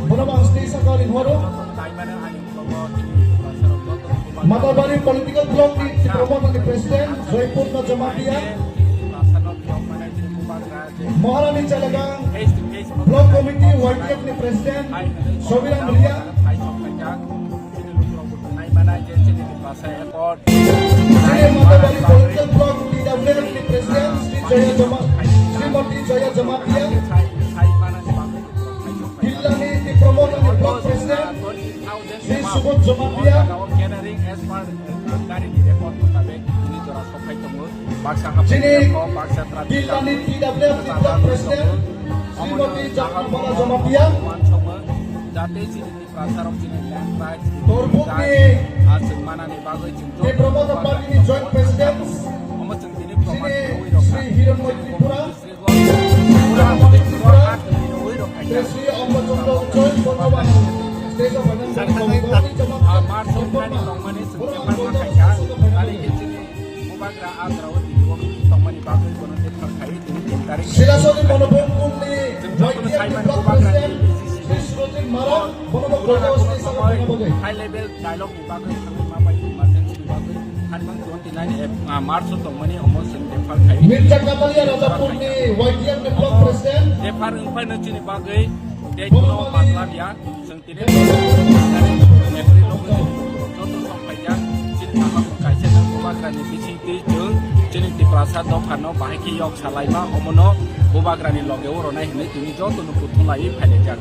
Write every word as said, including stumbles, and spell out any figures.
Bono ang stage sakha ringhoro. Matabari political block ni Tipra Motha ni president Joypurno Jamatia, Maharani Chalagang block committee Y T F ni president Sobiram Ria, Chini Matabari political block T W F ni president Sri Joya Jama-, Srimati Joya Jamatia, Dillani Tipra Motha ni block president Sri Subodh Jamatia, Chini Dillani T W F ni block president Srimati Jagdambala Jamatia, Torbuk ni Tipra Motha Party ni joint president Sri Hiranmoy Tripura, Hiranmoy Tripura, Sri Amba Chandra Joy Bonobang, State of Finance Committee, Bubagra Agra o tini o tongmani bagwi bono tei thar khai tini tin tarik. Silasoni Monopur Kundli, Chwng jotono Y T F ni saimani block Bubagrani president, Sri Sujit Marak, bono bo Bubagra Kundli sabo tongmani bagwi. High level dialogue ni bagwi thangwi ma bai emergency ni bagwi thanimang twenty nine Ap-, ah, March o tongmani omo chwng refer khai. Mirza Kamalia Rajapur ni Y T F ni block president. Refer wngpai no chini bagwi date bono bo manla dia. Chwng Tini April o joto song phaijak, chini kaham kaisa nang Bubagrani bising twi chwng chini Tiprasa dophano bahai khe yok salaima, omono Bubagrani loge o rwnai hinwi tini jotono kuthum laiwi phailaijak.